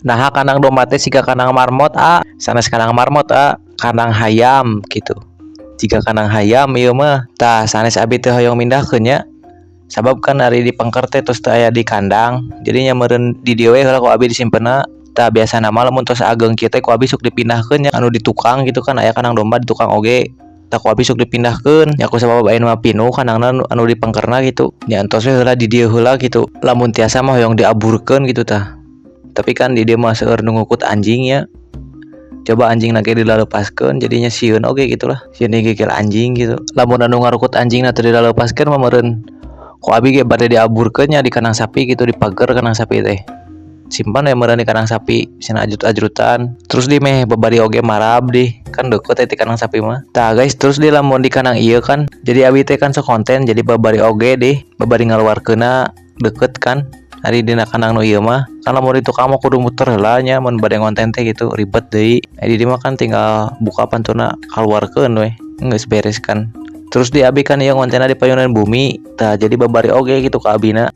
Nah, kandang domba teh siga kandang marmot, ah. Sanes kandang marmot, ah, kandang hayam gitu. Jiga kandang hayam ieu mah. Tah, sanes abi teh hoyong mindahkeun nya. Sabab kan ari di pengker teh tos teu aya di kandang. Jadi nya meureun di dieu we heula ku abi disimpenna. Tah, biasana mah lamun tos ageng kieu teh ku abi sok dipindahkeun nya anu di tukang gitu kan, aya kandang domba di tukang oge. Tah, ku abi sok dipindahkeun nya ku sabab ayeuna mah pinuh kandangna anu di pengkerna gitu. Nya entos we heula di dieu heula gitu. Lamun tiasa mah hoyong diaburkeun gitu tah. Tapi kan di dieu mah seueur nu ngukut anjing nya. Coba anjingna ge dilalepaskeun jadinya sieun oge gitu lah. Sieun digigil anjing gitu. Lamun anu ngarukut anjingna teu dilalepaskeun mah meureun ku abi ge bade diaburkeun nya di kandang sapi gitu, di pager kandang sapi teh. Simpan we meureun di kandang sapi cenah ajrut-ajrutan. Terus di meh babari oge marab dih, kan deukeut teh ti kandang sapi mah. Tah guys, terus di lamun di kandang ieu kan jadi abi teh kan sok konten, jadi babari oge dih, babari ngaluarkeunna deukeut kan. Ari dina kandang nu ieu mah kan lamun di tukang mah kudu muter heula nya mun bade ngonten teh gitu, ribet deui. Di dieu mah kan tinggal buka pantuna kaluarkeun we, geus beres kan. Terus di abi kan ieu ngontenna di payunan bumi, tah jadi babari oge gitu ka abina.